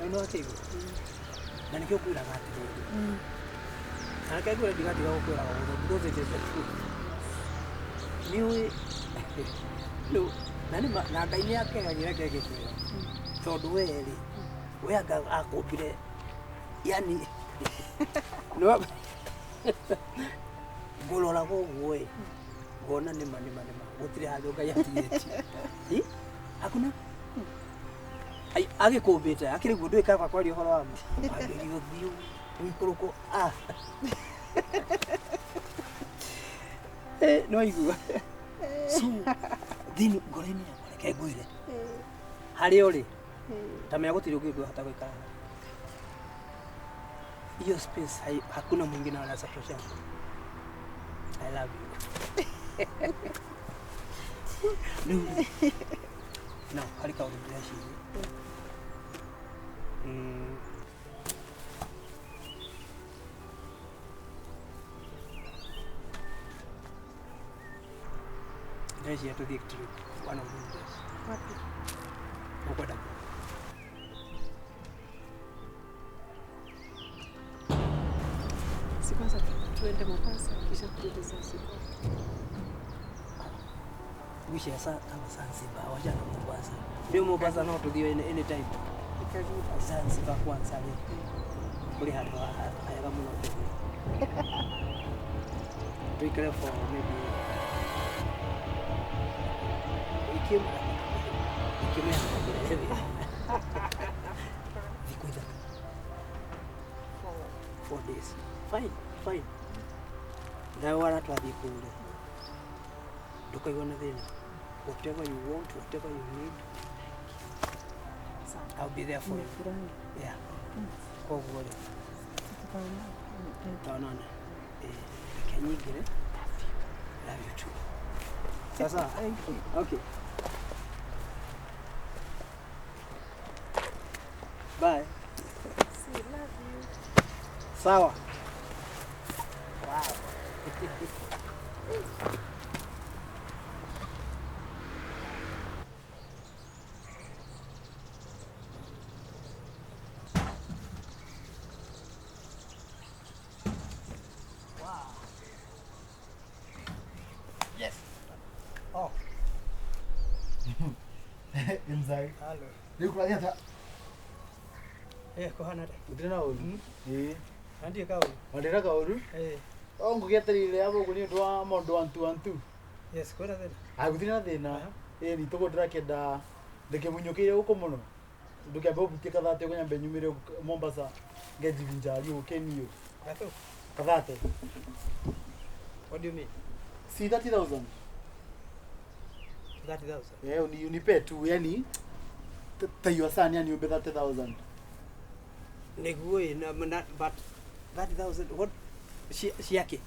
Rĩu nĩwakĩigua na nĩkĩo ngwĩraga atĩrĩrĩ, na reke ngwĩre, ndigatiga gũkwĩraga ũguo because it is the truth. Nĩũĩ rĩu na nĩma na Ngai nĩ akegagia, reke ngĩkwĩra, tondũ we rĩ, we anga akũmbire, yani ngũroraga ũguo ĩ, ngona nĩma nĩma nĩma gũtirĩ handũ Ngai atigĩtie. Ĩ? Hakuna. Ai, agĩkũmbĩte akĩrĩ guo, ndũĩ kaba kwaria ũhoro wa ma, wagĩria ũthiũ ũikũrũkwo. Ah. Eh, no igua so thĩinĩ ngoro-inĩ yakwa, reke ngwĩre harĩa ũrĩ, ta menya gũtirĩ ũngĩ ũngĩhota gũikara hau. Hiyo space hakuna mwingine anaweza toshana. I love you. Rĩu rĩ, no harĩ kaũndũ ndĩreciria. Ndĩreciria tũthiĩ trip one of these days. Wapi? Ũkwenda? Si kwanza tuende Mombasa kisha turudi Zanzibar. Gucia kama Zanzibar, wachana na Mombasa. Ndio Mombasa no tũthiĩ anytime. Ni karibu. Zanzibar kwanza rĩ, kũrĩ handũ hega mũno tũthiĩ. Tuikare for maybe wiki ĩmwe, wiki ĩmwe ya kũrehe wĩra. Thikũ 3. Four. 4 days. Fine, fine. Nawe wara twathiĩ kũu rĩ, ndũkaigua na thĩna. Whatever you want, whatever you need, Sawa. I'll be there for you. Nimefurahi. Yeah. Koguo rĩ, Tutaonana. tutaonana. Eh, reke nyingĩre. Love you too. Sasa. Thank you. Okay. Bye. See, love you. Sawa. Wow. Wow. Yes. Oh, Mzai. Hello. Rĩu kũrathiĩ atĩa? Eh, kuhana atĩa? Gũtirĩ na ũru. Ĩĩ. Na ndiĩ kaũru. Wandĩra kaũru? Eh, O ngũgĩetereire abo ũguo nĩ ũndũ wa maũndũ one two one two. Yes, kwĩna thĩna. Ah, gũtirĩ na thĩna. Aha. Ĩĩ nĩ tũguo ndĩrakĩenda ndĩkĩmunyũkĩire gũkũ mũno. Ndũkĩambe ũbutie kathate ũguo nyambe nyumĩre Mombasa ngejivinjari ũkenio. Gatũ. Kathate. What do you mean? Si 30,000. 30,000. Eh, unipe tu yani ta your son yani umbe 30,000. Nĩguo ĩ, na but 30,000 what ciake?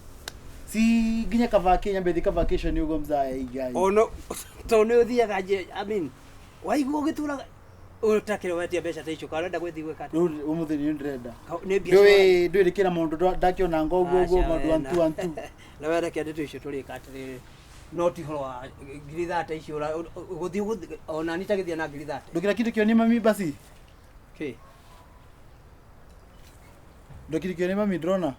Si nginya kavake nyambe thi vacation ũguo mzae igai. Oh no, to nĩ ũthiaga nje, I mean, waigua ũgĩtũraga ũtakĩrĩ wetia mbeca ta icio, kana ũrenda gwĩthiĩ gwĩka atĩa? Rĩu ũmũthĩ nĩ ndĩrenda. Nĩ mbia. Ndũĩ ndũĩ kĩra maũndũ ndakĩona ngo ũguo ũguo Aca, maũndũ we one two one two. Na we reke ndeto icio tũrĩka atĩrĩrĩ, no ti ũhoro wa 30,000 icio gũthiĩ ona ni tagĩthiĩ na 30,000. Ndũkĩra kĩndũ kĩonie mami basi. Kĩ? Ndũkĩra kĩonie mami ndĩrona.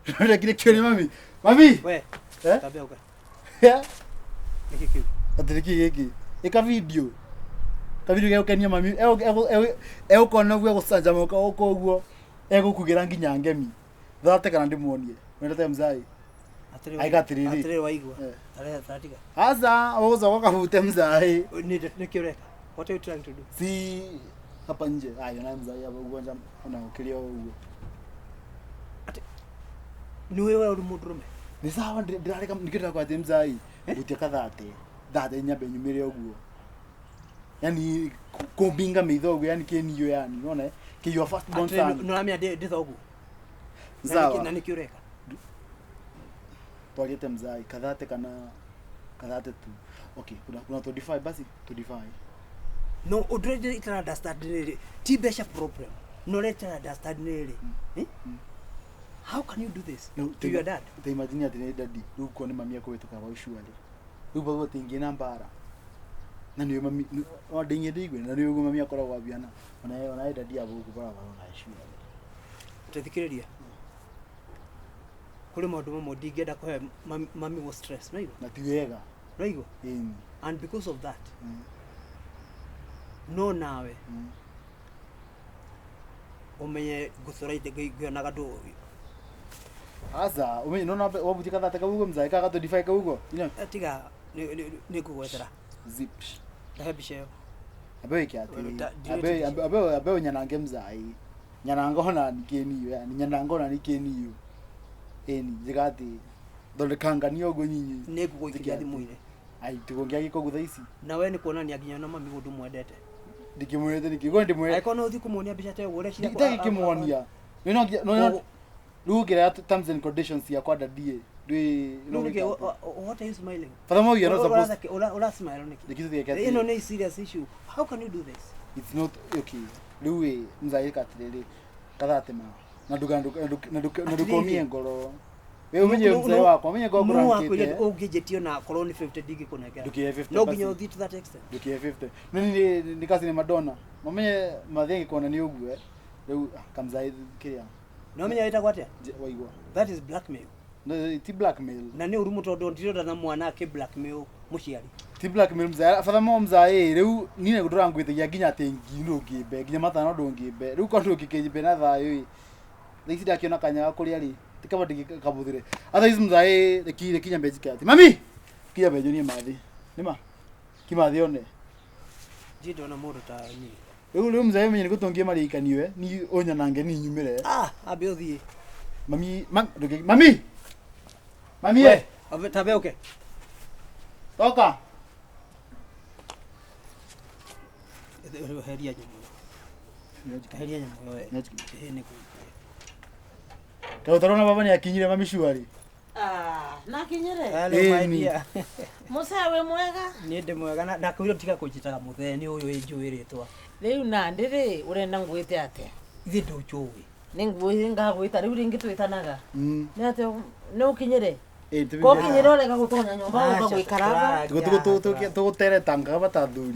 Ndũkĩra kĩonie mami. Mami. We. Eh? Tambia ũka. Eh? Nĩkĩ kĩu? Atĩ nĩkĩ gĩkĩ? Ĩka video. Ka video gegũkenia mami. Egũkona ũguo egũcanjamũka ũkũ ũguo. Egũkugĩra nginya ngemi. Thate kana ndĩmuonie. Wendete mzai. Atĩrĩrĩ. Aiga atĩrĩrĩ. Atĩrĩrĩ, waigua. Eh. Tarehe taratiga. Asa ũgũcoka ũkahute mzai. Nĩ nĩkĩ ũreka? What are you trying to do? Si hapa nje. Ayo na mzai hapa ũguo nja ona ũkĩrĩa ũguo. Nĩ ũĩ we ũrĩ mũndũrũme? Nĩ sawa, ndĩrareka nĩkĩo ndĩrakwa atĩ mzai gutia kathate thate nyambe nyumĩre ũguo yani kũmbinga maitho ũguo yani kĩniũ yani unaona eh? Kĩ your first born Atĩrĩrĩ, son. nĩ ũramenya ndĩ thoguo? Sawa. Na nĩkĩ ũreka? Twariete mzai kathate kana kathate tu. Okay, kuna 25 basi 25. No ũndũ ũrĩa itara understand nĩ rĩrĩ, ti mbeca problem, no ũrĩa itara understand nĩ rĩrĩ, eh? How can you do this to your dad? Ta imagine atĩ nĩ daddy rĩu kuo nĩ mami akũhĩtũka bau surely rĩu bau atingĩ na mbara. Na nĩ mami no ndingi ndigwe na nĩ ũguo mami akoragwo abiana ona ona dadi abuku barabara ona icua. Tũthikĩrĩria. Kũrĩ maũndũ mamwe ndingĩenda kũhe mami wo stress, naigua? Na ti wega. Naigua? Ĩni. And because of that, no nawe umenye ngũcora ngĩonaga ndũ Aza, umenye nona wabuti kathate kaugo mzae kaka 25 kaugo. Ina tiga nĩ ngũgwethera. Zip. Ndahe mbica ĩyo. Abe ikiati. Abe abe abe nyanange mzai. Nyananga ona nikeni yani nyananga ona nikeni yo. Eni jigati. Thondekanga ni ogo nyinyi. Nĩ ngũgũikĩria thimũ-inĩ. Ai tugongia giko gutha ici. Na we nĩ kuonania nginya na mami ũndũ mwendete. Ndikimwete nikigwa ndimwete. Angĩkorwo no ũthiĩ kũmuonia mbica ta ĩyo ũreciria Ndagĩkĩmuonia. No no rĩu ũngĩrĩa terms and conditions ciakwa ndadie. Ndwi no nĩkĩ what are you smiling? Furthermore, you are not supposed Ura smile nĩkĩ? Ndikithuthia Ĩno nĩ serious issue. How can you do this? It's not okay. Rĩu ĩ mzae katirĩrĩ kathate ma. Na nduka na ndukomie ngoro. We umenye mzae wakwa, umenye ngoro No wakwĩra ũngĩnjĩtio na korwo nĩ 50 ndingĩkũnengera. Ndukie 50. No nginya ũthiĩ to that extent. Ndukie 50. No ni ni kazi ni Madonna. Mamenye mathiĩ ngĩkona nĩ ũguo. Rĩu kamzae kĩrĩa. No menya wĩtagwo atĩa? Waigua. That is blackmail. No, ti blackmail. Na nĩ ũru mũtondũ ndirona na mwana akĩ blackmail mũciari. Ti blackmail mzae. Furthermore mzae rĩu niĩ ndũrangwĩtĩkia nginya atĩ ngi ndũngĩmbe, nginya matano ndũngĩmbe. Rĩu kwa ndũngĩkĩmbe na thayũ ĩ. Thaa ici ndakiona kanya ga kũrĩa rĩ, ti kaba ndingĩkabuthire. Otherwise mzae reki reki nyambe njike atĩ. Mami! Kinya njonie mathi. Nĩma? Kimathi one. Ndirĩ ndona mũndũ ta niĩ. Rĩu rĩu mzae menye nĩgũtũngie marĩkaniwe, ni ũnyanange ni nyumĩre. Ah, ambe ũthiĩ. Mami, mami. Mami e. Tabe ũke. Toka. Heria nyamũ ĩyo. Heria nyamũ ĩyo. Ĩĩ nĩ Kaĩ ũtarona baba nĩ akinyire mami cuarĩ? Ah, nakinyire. Hello my dear. Mũcee wĩ mwega? Niĩ ndĩ mwega na ndakwĩrwo tiga kũnjĩtaga mũthee nĩ ũyũ ĩnjũĩ rĩtwa. Rĩu nandĩ rĩ ũrenda ngwĩte atĩa? Ithe ndũnjũĩ. Nĩ ngwĩ ngagwĩta rĩu rĩngĩ twĩtanaga. Nĩ atĩa nĩ ũkinyire? Ĩ Kokinyire ũrega gũtonya nyũmba ũka gũikara haha? Tũgũteretanga bata athuri.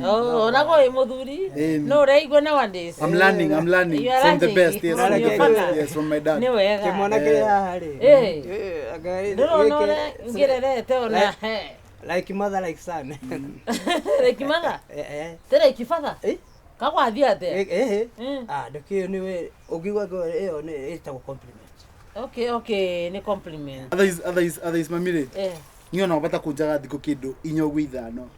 Onako wĩ mũthuri. No ũraigua nowadays. I'm learning, I'm learning You are from the learning. best, yes, From from your the father. best, yes, from my dad. Nĩ wega. Kĩmwana kĩrĩ haha rĩ. Ndũrona ũrĩa ngĩrerete ona. Like mother like son. Like mother? Ti like father? Kagwathiĩ atĩa? Ah, ndũkĩũĩ nĩwe ũngiuga ĩyo nĩ ĩtagwo compliment. Okay, okay, ni compliment. Otherwise, otherwise, otherwise mami rĩ. Eh. Niĩ ona bata kũnjaga thikũ kĩndũ inya ũguo ithano.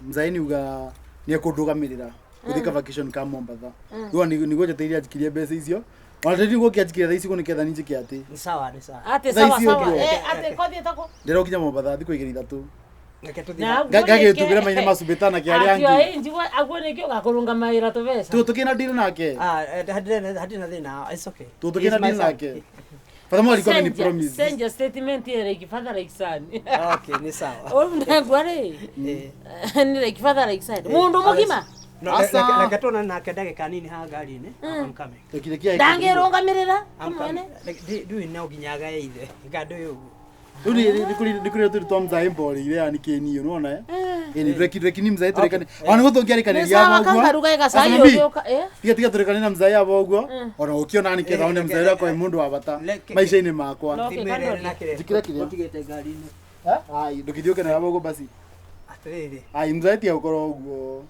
Mzae nĩ uga nĩ ekũndũgamĩrĩra gũthiĩ ka vacation ka Mombatha. Rĩu nĩguo njetereire anjikirie mbeca icio. Ona tĩri nĩguo kĩanjikirie thaa ici ũguo nĩketha niĩ njĩke atĩ. Nĩ sawa, nĩ sawa. Atĩ Thaa sawa ici sawa. ũguo. Atĩ kothiĩ tako. Ndĩrenda gũkinya Mombatha thikũ igĩrĩ ithatũ. Reke tũthiĩ. Na Ngagĩtugĩra maina macubĩtana kĩ arĩa Atĩ angĩ. ĩ njigua aguo nĩkĩo gakũrũnga mawĩra tũbeca. Tũkĩna deal nake. Ah, hatirĩ na thĩna. It's okay. Tũkĩna deal nake. Furthermore alikuwa ameni promise. Send your statement here like father like son. Okay, ni sawa. Ũyũ ndengwa rĩ. Nĩ like father like son. Mũndũ mũgima. No, Asa. reke tuonane nake ndagĩka nini haha ngari-inĩ. I'm coming. Reki reki Ndangĩrũgamĩrĩra. I'm Kũmwene. coming. Ndũĩ no nginya agae ithe. Nga ndũĩ ũguo. Rĩu nĩ kũrĩ tũrĩ twa mzae mboreire yani kĩniyo nĩwona eh? Ĩni reki reki ni mzae tũrekane. Ona nĩguo Nĩ tũngĩarĩkanĩria sawa aba ũguo. kangaruga gacai Asa mami, ũgĩũka. Eh? Tiga tiga tũrekane na mzae aba ũguo. Ona ũkĩona nĩ ketha one mzae ũrĩa kwa mũndũ wa bata Leke- maica-inĩ makwa. No. Thimũ ĩrĩa ĩrĩ na kĩrĩa. Njĩkĩre kĩrĩa? Ũtigĩte ngari-inĩ. Ai ndũkĩthiĩ ũkenera aba ũguo basi. Atĩrĩrĩ. Ai mzae tiga gũkorwo ũguo.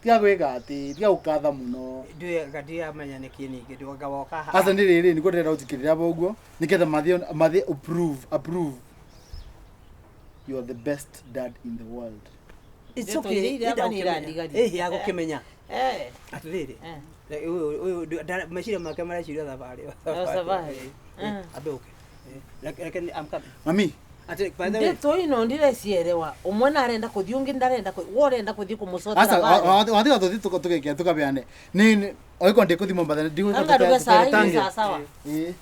Tiga gwĩka atĩ, tiga gũkatha mũno. Ndũĩ nga ndiramenya nĩkĩ ningĩ ndũanga woka haha. Asa nĩ rĩrĩ nĩguo ndĩrenda ũnjĩkĩrĩre aba ũguo nĩgetha mathiĩ approve approve. You are the best dad in the world. It's Ndeto okay. iria Enda aba nĩ gũkĩmenya. irandigaria. Ĩhĩ agũkĩmenya. Eh. Atĩrĩrĩ. Eh. Ũyũ meciria make mareciria thabarĩ. Oh, thabarĩ. Ambe ũke. Reke I'm coming. Mami, Atĩ by the way. Ndeto ino ndirecielewa. Ũmwe narenda kũthiĩ ũngĩ ndarenda kũthiĩ. We ũrenda kũthiĩ kũmũcotera asa barĩ. wathiga tũthiĩ tũgekĩa tũkabeane. Nĩ oiko ndĩkũthi Mombatha Kangaruga cai ndĩgũteretange. sawa sawa. Ĩĩ.